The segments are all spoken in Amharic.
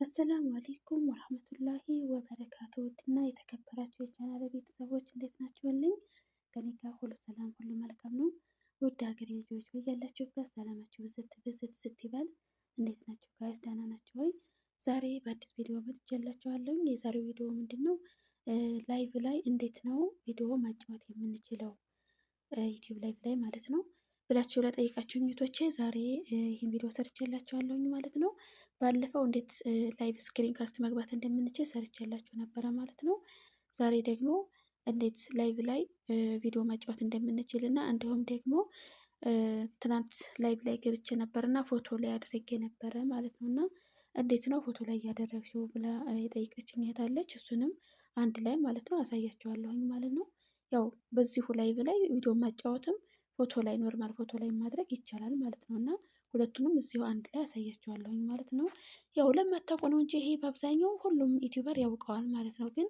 السلام عليكم ورحمة الله وبركاته። ውድና የተከበራችሁ የቻናል ቤተሰቦች እንዴት ናችሁልኝ? ከኔ ጋር ሁሉ ሰላም ሁሉ መልካም ነው። ውድ ሀገሬ ልጆች በያላችሁበት ሰላማችሁ ብዝት ብዝት ስት ይበል። እንዴት ናችሁ guys? ደህና ናችሁ ወይ? ዛሬ በአዲስ ቪዲዮ መጥቼላችኋለሁ። የዛሬው ቪዲዮ ምንድን ነው? Live ላይ እንዴት ነው ቪዲዮ ማጫወት የምንችለው ዩቲዩብ live ላይ ማለት ነው ብላችሁ ለጠየቃችሁኝ እህቶቼ ዛሬ ይህን ቪዲዮ ሰርቼላችኋለሁኝ ማለት ነው። ባለፈው እንዴት live screen cast መግባት እንደምንችል ሰርቼላችሁ ነበረ ማለት ነው። ዛሬ ደግሞ እንዴት live ላይ ቪዲዮ ማጫወት እንደምንችል እና እንዲሁም ደግሞ ትናንት live ላይ ገብቼ ነበር እና ፎቶ ላይ አድርጌ ነበረ ማለት ነው። እና እንዴት ነው ፎቶ ላይ ያደረግሽው ብላ የጠየቀችኝ እህት አለች። እሱንም አንድ ላይ ማለት ነው አሳያችኋለሁኝ ማለት ነው። ያው በዚሁ live ላይ ቪዲዮ ማጫወትም ፎቶ ላይ normal ፎቶ ላይ ማድረግ ይቻላል ማለት ነው። እና ሁለቱንም እዚሁ አንድ ላይ አሳያችኋለሁኝ ማለት ነው። ያው ለማታውቁ ነው እንጂ ይሄ በአብዛኛው ሁሉም YouTuber ያውቀዋል ማለት ነው። ግን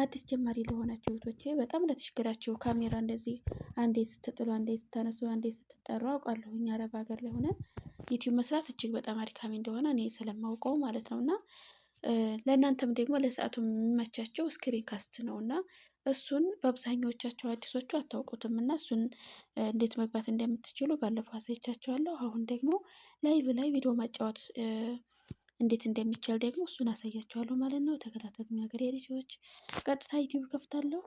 አዲስ ጀማሪ ለሆናችሁ እህቶቼ በጣም ለተቸገራችሁ ካሜራ እንደዚህ አንዴ ስትጥሉ፣ አንዴ ስታነሱ፣ አንዴ ስትጠሩ አውቃለሁኝ። አረብ ሀገር ላይ ሆነን ዩቲዩብ መስራት እጅግ በጣም አድካሚ እንደሆነ እኔ ስለማውቀው ማለት ነው። እና ለእናንተም ደግሞ ለሰዓቱ የሚመቻቸው screen cast ነው እና እሱን በአብዛኛዎቻቸው አዲሶቹ አታውቁትም እና እሱን እንዴት መግባት እንደምትችሉ ባለፈው አሳይቻችኋለሁ። አሁን ደግሞ live ላይ ቪዲዮ ማጫወት እንዴት እንደሚቻል ደግሞ እሱን አሳያችኋለሁ ማለት ነው። ተከታተሉኝ ሀገሬ ልጆች። ቀጥታ ዩቲዩብ ከፍታለሁ።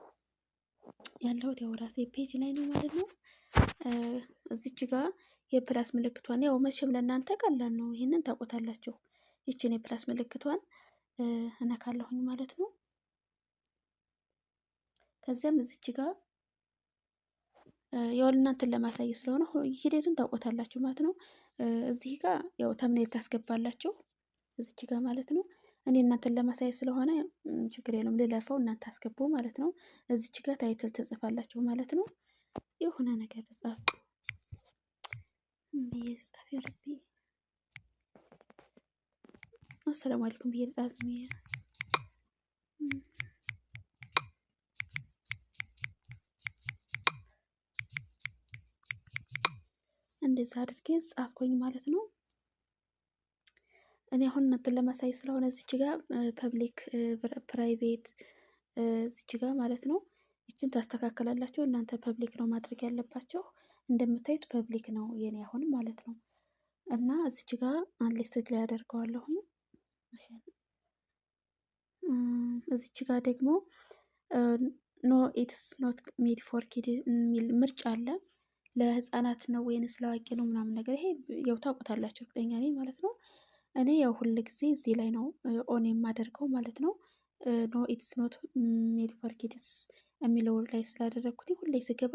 ያለሁት ያው ራሴ page ላይ ነው ማለት ነው። እዚች ጋር የ plus ምልክቷን ያው መቼም ለእናንተ ቀላል ነው፣ ይህንን ታውቁታላችሁ። ይችን የ plus ምልክቷን እነካለሁኝ ማለት ነው። ከዚያም እዚች ጋር ያው እናንተን ለማሳየት ስለሆነ ሂደቱን ታውቁታላችሁ ማለት ነው። እዚህ ጋር ያው thumbnail ታስገባላችሁ እዚች ጋር ማለት ነው። እኔ እናንተን ለማሳየት ስለሆነ ችግር የለውም ልለፈው፣ እናንተ አስገቡ ማለት ነው። እዚች ጋር title ትጽፋላችሁ ማለት ነው። የሆነ ነገር ጻፍ ብዬ ጻፍ ልቤ السلام عليكم ብዬ ጻፍ እንደዛ አድርጌ ጻፍኩኝ ማለት ነው። እኔ አሁን እናንተን ለማሳየት ስለሆነ እዚች ጋር public private እዚች ጋር ማለት ነው። ይችን ታስተካከላላችሁ። እናንተ public ነው ማድረግ ያለባችሁ። እንደምታዩት public ነው የኔ አሁን ማለት ነው። እና እዚች ጋር unlisted ላይ አደርገዋለሁኝ። እዚች ጋር ደግሞ "No, it's not made for kids" የሚል ምርጫ አለ። ለህፃናት ነው ወይንስ ለአዋቂ ነው ምናምን ነገር ይሄ ያው ታውቁታላችሁ እርግጠኛ ነኝ ማለት ነው። እኔ ያው ሁል ጊዜ እዚህ ላይ ነው on የማደርገው ማለት ነው። "No, it's not made for kids" የሚለው ላይ ስላደረግኩት ሁሌ ስገባ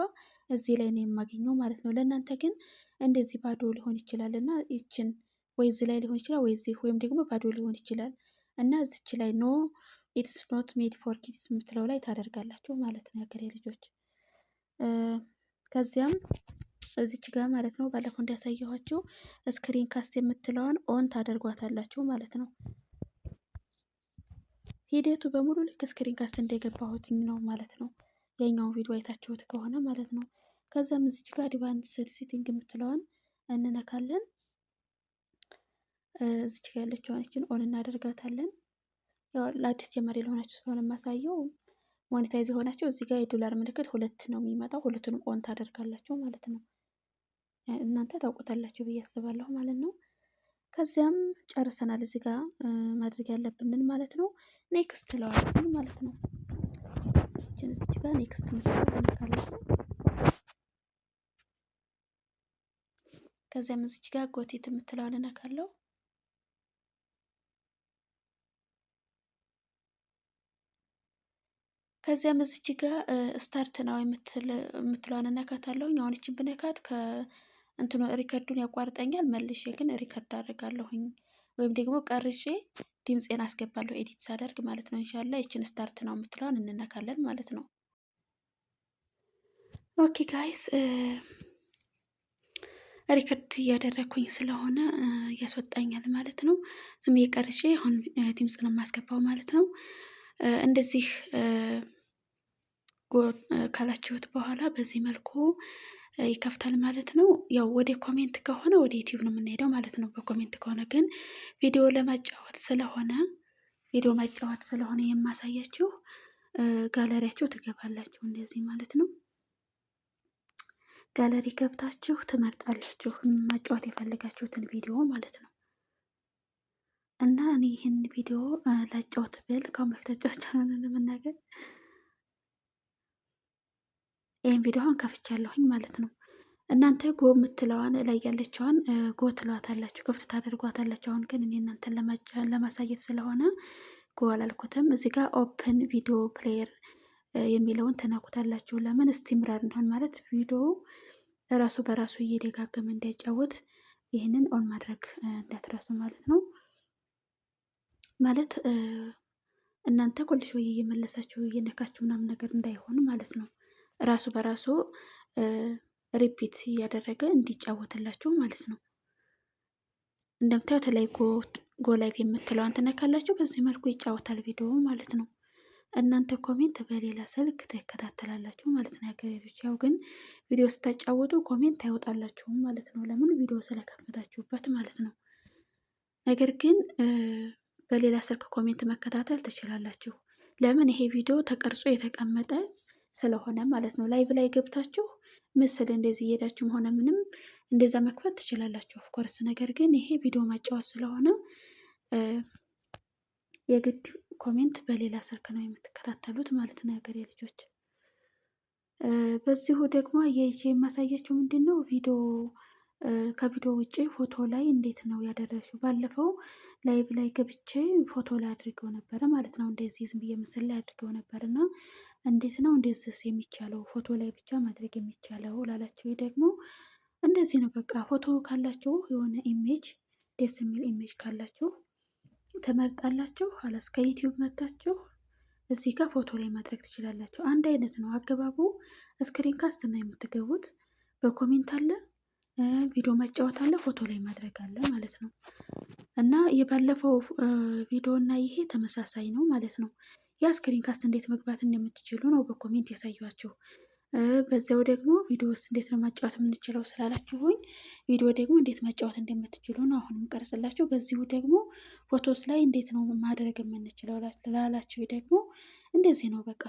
እዚህ ላይ ነው የማገኘው ማለት ነው። ለእናንተ ግን እንደዚህ ባዶ ሊሆን ይችላል እና ይችን ወይ እዚህ ላይ ሊሆን ይችላል ወይ እዚህ ወይም ደግሞ ባዶ ሊሆን ይችላል እና እዚች ላይ "No, it's not made for kids" የምትለው ላይ ታደርጋላችሁ ማለት ነው የሀገሬ ልጆች። ከዚያም እዚች ጋር ማለት ነው ባለፈው እንዳሳየኋችሁ screen cast የምትለዋን on ታደርጓታላችሁ ማለት ነው። ሂደቱ በሙሉ ልክ screen cast እንደገባሁት ነው ማለት ነው። የኛውን ቪዲዮ አይታችሁት ከሆነ ማለት ነው። ከዚያም እዚች ጋር advanced setting የምትለዋን እንነካለን። እዚች ጋር ያለችዋን ይችን on እናደርጋታለን። ያው ለአዲስ ጀማሪ ለሆናችሁ ስለሆነ የማሳየው monetize የሆናችሁ እዚህ ጋር የዶላር ምልክት ሁለት ነው የሚመጣው። ሁለቱንም on ታደርጋላችሁ ማለት ነው። እናንተ ታውቁታላችሁ ብዬ አስባለሁ ማለት ነው። ከዚያም ጨርሰናል። እዚህ ጋር ማድረግ ያለብንን ማለት ነው። Next ትለዋለን ማለት ነው። ይችን እዚች ጋር next የምትለው እነካለሁ። ከዚያም እዚች ጋር got it የምትለዋን እነካለሁ። ከዚያም እዚች ጋር start now የምትለዋን እነካታለሁኝ። አሁን ይችን ብነካት ከእንትኑ record ኡን ያቋርጠኛል። መልሼ ግን record አደርጋለሁኝ ወይም ደግሞ ቀርጬ ድምፄን አስገባለሁ edit ሳደርግ ማለት ነው። ኢንሻላ ይችን start now የምትለዋን እንነካለን ማለት ነው። Okay guys፣ record እያደረግኩኝ ስለሆነ ያስወጣኛል ማለት ነው። ዝም እየቀርጬ አሁን ድምፅ ነው የማስገባው ማለት ነው። እንደዚህ ካላችሁት በኋላ በዚህ መልኩ ይከፍታል ማለት ነው። ያው ወደ comment ከሆነ ወደ ዩቲዩብ ነው የምንሄደው ማለት ነው። በ comment ከሆነ ግን ቪዲዮ ለማጫወት ስለሆነ ቪዲዮ ማጫወት ስለሆነ የማሳያችሁ ጋለሪያችሁ ትገባላችሁ እንደዚህ ማለት ነው። ጋለሪ ገብታችሁ ትመርጣላችሁ ማጫወት የፈለጋችሁትን ቪዲዮ ማለት ነው። እና እኔ ይህን ቪዲዮ ላጫወት ብል ከአሁን በፊት አጫውቻለሁ ለመናገር ይህን ቪዲዮ አሁን ከፍቻለሁኝ ማለት ነው። እናንተ go የምትለዋን ላይ ያለችዋን go ትለዋታላችሁ፣ ክፍት ታደርጓታላችሁ። አሁን ግን እኔ እናንተን ለማሳየት ስለሆነ go አላልኩትም። እዚህ ጋር open video player የሚለውን ትነኩታላችሁ። ለምን استمرار እንደሆን ማለት ቪዲዮ ራሱ በራሱ እየደጋገመ እንዳይጫወት ይህንን on ማድረግ እንዳትረሱ ማለት ነው። ማለት እናንተ كل شوي እየመለሳችሁ እየነካችሁ ምናምን ነገር እንዳይሆን ማለት ነው። ራሱ በራሱ repeat እያደረገ እንዲጫወትላችሁ ማለት ነው። እንደምታዩት ላይ go live የምትለዋን ትነካላችሁ። በዚህ መልኩ ይጫወታል ቪዲዮ ማለት ነው። እናንተ comment በሌላ ስልክ ትከታተላላችሁ ማለት ነው። ያገሬ ልጆች ያው ግን ቪዲዮ ስታጫወቱ comment አይወጣላችሁም ማለት ነው። ለምን ቪዲዮ ስለከፈታችሁበት ማለት ነው። ነገር ግን በሌላ ስልክ comment መከታተል ትችላላችሁ። ለምን ይሄ ቪዲዮ ተቀርጾ የተቀመጠ ስለሆነ ማለት ነው። live ላይ ገብታችሁ ምስል እንደዚህ እየሄዳችሁም ሆነ ምንም እንደዛ መክፈት ትችላላችሁ of course። ነገር ግን ይሄ ቪዲዮ ማጫወት ስለሆነ የግድ comment በሌላ ስልክ ነው የምትከታተሉት ማለት ነው የሀገሬ ልጆች። በዚሁ ደግሞ አያይዤ የማሳያችሁ ምንድን ነው ቪዲዮ ከቪዲዮ ውጭ ፎቶ ላይ እንዴት ነው ያደረግሽው? ባለፈው live ላይ ገብቼ ፎቶ ላይ አድርገው ነበረ ማለት ነው። እንደዚህ ዝም ብዬ ምስል ላይ አድርገው ነበር እና እንዴት ነው እንደዚህ የሚቻለው ፎቶ ላይ ብቻ ማድረግ የሚቻለው ላላችሁ ደግሞ እንደዚህ ነው። በቃ ፎቶ ካላችሁ የሆነ image ደስ የሚል image ካላችሁ ትመርጣላችሁ። خلاص ከዩቲዩብ መታችሁ እዚህ ጋር ፎቶ ላይ ማድረግ ትችላላችሁ። አንድ አይነት ነው አገባቡ። screen cast ነው የምትገቡት። በ comment አለ፣ ቪዲዮ መጫወት አለ፣ ፎቶ ላይ ማድረግ አለ ማለት ነው። እና የባለፈው ቪዲዮ እና ይሄ ተመሳሳይ ነው ማለት ነው። ያ screen cast እንዴት መግባት እንደምትችሉ ነው በ comment ያሳያችሁ። በዚያው ደግሞ ቪዲዮስ እንዴት ነው ማጫወት የምንችለው ስላላችሁኝ ቪዲዮ ደግሞ እንዴት ማጫወት እንደምትችሉ ነው አሁንም ቀርጽላችሁ። በዚሁ ደግሞ photos ላይ እንዴት ነው ማድረግ የምንችለው ላላችሁ ደግሞ እንደዚህ ነው። በቃ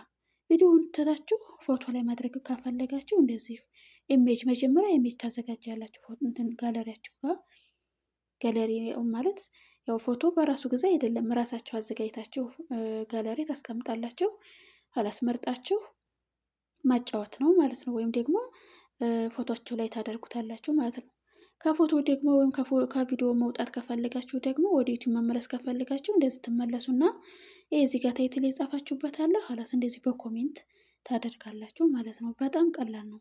ቪዲዮውን ትታችሁ ፎቶ ላይ ማድረግ ካፈለጋችሁ እንደዚህ image መጀመሪያ image ታዘጋጃላችሁ እንትን ጋለሪያችሁ ጋር ጋለሪ ማለት ያው ፎቶ በራሱ ጊዜ አይደለም ራሳችሁ አዘጋጅታችሁ ጋለሪ ታስቀምጣላችሁ። خلاص መርጣችሁ ማጫወት ነው ማለት ነው። ወይም ደግሞ ፎቶቸው ላይ ታደርጉታላችሁ ማለት ነው። ከፎቶ ደግሞ ወይም ከቪዲዮ መውጣት ከፈለጋችሁ ደግሞ ወደ ዩቲዩብ መመለስ ከፈለጋችሁ እንደዚህ ትመለሱና ይሄ እዚህ ጋር title የጻፋችሁበት አለ። خلاص እንደዚህ በ comment ታደርጋላችሁ ማለት ነው። በጣም ቀላል ነው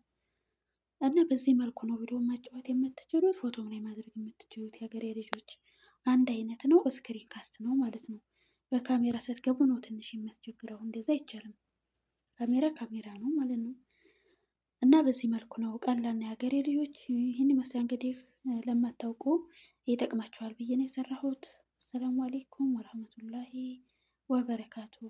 እና በዚህ መልኩ ነው ቪዲዮ ማጫወት የምትችሉት፣ ፎቶም ላይ ማድረግ የምትችሉት የሀገሬ ልጆች። አንድ አይነት ነው፣ screen cast ነው ማለት ነው። በካሜራ ስትገቡ ነው ትንሽ የሚያስቸግረው፣ እንደዛ አይቻልም። ካሜራ ካሜራ ነው ማለት ነው። እና በዚህ መልኩ ነው ቀላል ነው የሀገሬ ልጆች። ይህን ይመስላል እንግዲህ ለማታውቁ ይጠቅማችኋል ብዬ ነው የሰራሁት። السلام عليكم ورحمة الله وبركاته።